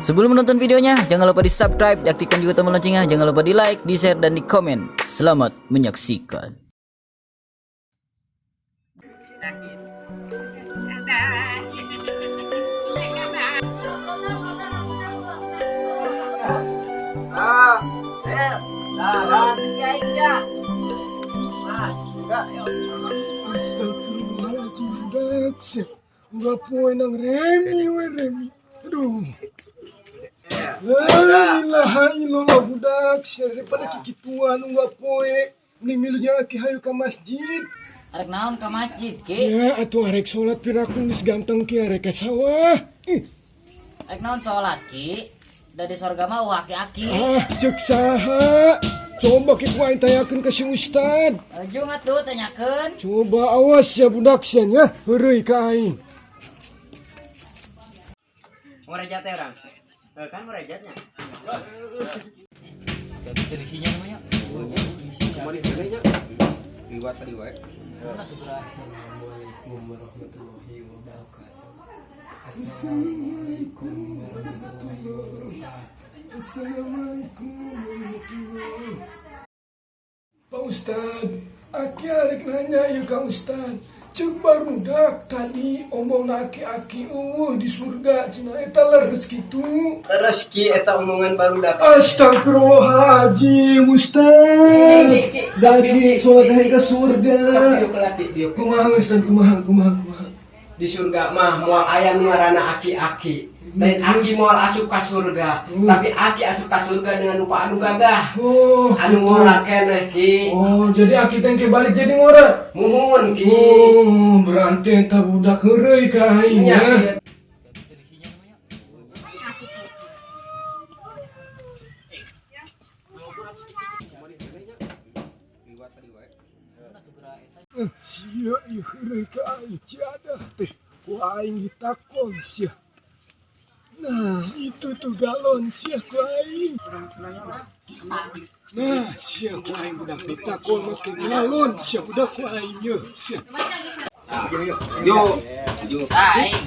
Sebelum menonton videonya, jangan lupa di subscribe, aktifkan juga tombol loncengnya, jangan lupa di like, di share, dan di komen. Selamat menyaksikan. Ah, eh, nah, ya. Astagfirullahaladzim, budak. Enggak poe nang Remi we Remi. Aduh. La ilaha illallah budak, daripada kikituan enggak poe. Mending milu jeung aki hayu ka masjid. Arek naon ke masjid, Ki? Ya, atuh arek salat piraku geus ganteng ki arek ka sawah. Ih, Arek naon sholat, Ki? Dari sorga mah eueuh aki-aki. ah, ceuk saha? Coba ki ku aing tanyakeun ka si ustad. Ujung atuh tanyakeun. Coba awas ya budak sia nya, heureuy ka aing. Ngorejat teh orang. Eh, kan ngorejatnya. Kayak gitu isinya namanya. Kemana nya? Liwat tadi wae. Assalamualaikum warahmatullahi wabarakatuh. Assalamualaikum warahmatullahi wabarakatuh. Assalamualaikum warahmatullahi. Pak Ustad, aki arek nanya ya Kang Ustad. Ceuk barudak tadi omong aki-aki eueuh di surga cenah eta leres kitu. Rezeki eta omongan barudak. Astagfirullahaladzim Ustad. Daki sholat hayang ke surga. Sok dieu dieu. Kumaha Ustad, kumaha kumaha kumaha. Di surga mah moal aya nu ngaranna aki-aki. Lain aki moal asup ka surga, tapi aki asup ka surga dengan rupa anu gagah. Oh, Anu ngora keneh ki. Oh, jadi aki teh engke balik jadi ngora. Muhun ki. Oh, berarti eta budak heureuy ka aing Nya, nya. kieu. Liwat tadi wae. Eh, sia ieu heureuy ka aing ciadah teh. Ku aing ditakon sia. Nah, itu tuh galon sia ku aing. Nah, sia ku aing budak ditakon make galon sia budak ku aing ye sia. Yo. Yo. Aing.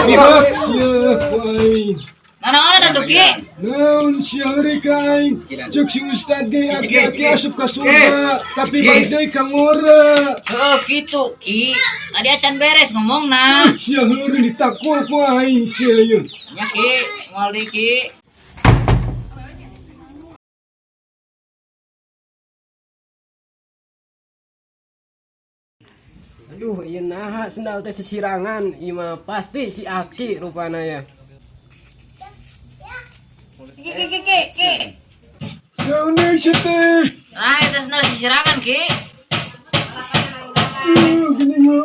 Budak sia ku aing. Nanaon atuh, Ki? Naon sia heureuy ka aing. Ceuk si ustad ge aki-aki asup ka surga, tapi balik deui ka ngora. Heeh, kitu, Ki. Tadi acan beres ngomongna. Sia heureuy ditakol ku aing sia ye. Nya, Ki, moal deui, Ki. Aduh, ieu naha sendal teh sisirangan, ieu mah pasti si aki rupana ya. Ki, Ki, Ki, Ki, Ki. Naon deui sia teh? Nah, eta sendal sisirangan, Ki. Ih, gini nya.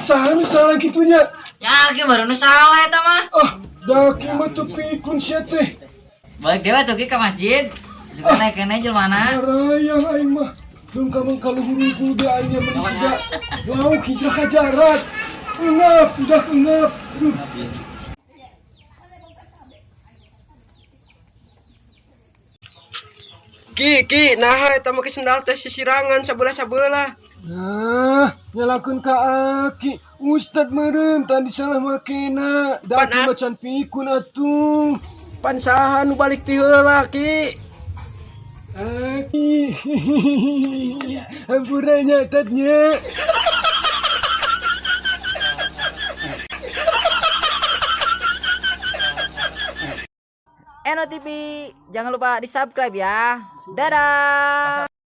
Saha nu salah kitu nya? Ya, Ki baru nu salah eta mah. Ah, da ki mah teu pikun sia teh. Balik dewa tuh Ki ke masjid. Suka naik kene jelmana. Arayang aing mah. Dong kamang kaluhur unggul ge aing nya meuni siga. Lauk hijrah ka jarat. Eungap, budak eungap. Aduh. Ki, ki, naha eta make sendal teh sisirangan sabelah-sabelah. Nah, nyalakeun ka aki. Ustad meureun tadi salah makena. Da Pan, aki ah. mah can pikun atuh. Pan saha nu balik ti heula ki? Aki. Hampura nya tadnya. Eno TV, jangan lupa di subscribe ya. Dadah.